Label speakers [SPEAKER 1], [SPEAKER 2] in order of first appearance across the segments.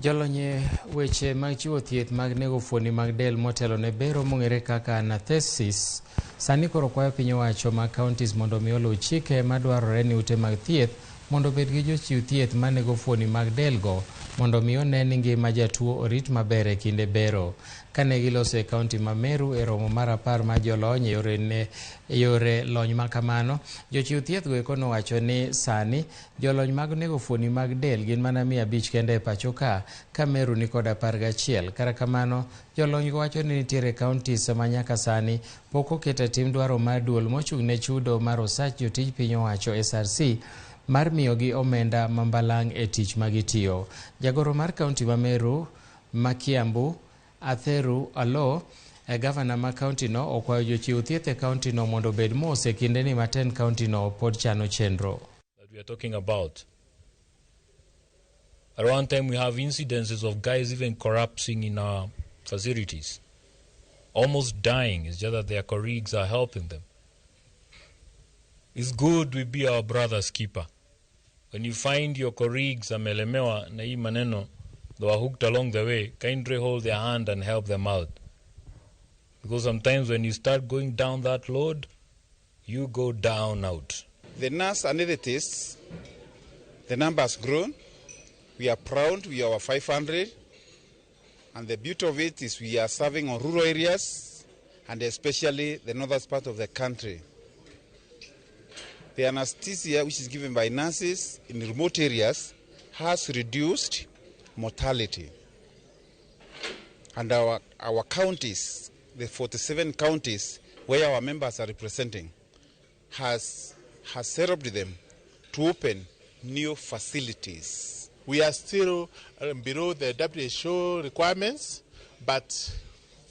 [SPEAKER 1] Jolony e weche mag chiwo thieth mag nego fuoni mag del motelo ne bero mong'ere kaka anaesthesis sani koro kwayo piny owacho mag counties mondo mi oluw chike madwarore ni ute mag thieth mondo obed gi jochiw thieth manego fuoni mag del go mondo mi one ni ngima jatuo orit maber e kinde bero. Kane giloso e kaunti ma Meru e romo mar 10 mar jolony e yore lony ma kamano, jochiw thieth go eko nowacho ni sani jolony mag nego fuoni mag del gin mana 500 kende e pacho ka, ka Meru ni kod 11. Kata kamano, jolony go wacho ni nitiere counties ma nyaka sani pok oketo e tim dwaro mar duol mochung' ne chudo mar osach jotij piny owacho SRC mar miyogi omenda ma mbalang' e tich ma gitiyo. Jagoro mar kaunti ma Meru ma Kiambu, Atheru Alo, gavana ma kaunti no okwayo jochiw thieth e kaunti no mondo obed mos e kindeni ma tend kaunti no pod chano chenro.
[SPEAKER 2] That we are talking about. At one time we have incidences of guys even collapsing in our facilities, almost dying. It's just that their colleagues are helping them. It's good we be our brother's keeper. When you find your colleagues amelemewa na hii maneno, they were hooked along the way, kindly hold their hand and help them out. Because sometimes when you start going down that road, you go down out.
[SPEAKER 3] The nurse anesthetists, the number has grown. We are proud, we are 500. And the beauty of it is we are serving on rural areas and especially the northern part of the country. The anesthesia, which is given by nurses in remote areas, has reduced mortality. And our counties, the 47 counties where our members are representing, has helped them to open new facilities.
[SPEAKER 4] We are still below the WHO requirements, but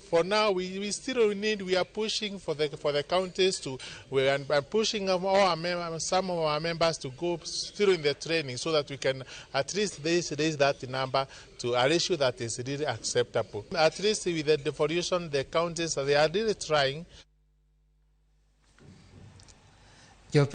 [SPEAKER 4] for now we still need, we are pushing for the counties to, we are pushing all our some of our members to go still in the training so that we can at least raise that number to a ratio that is really acceptable. At least with the devolution, the counties, they are really trying.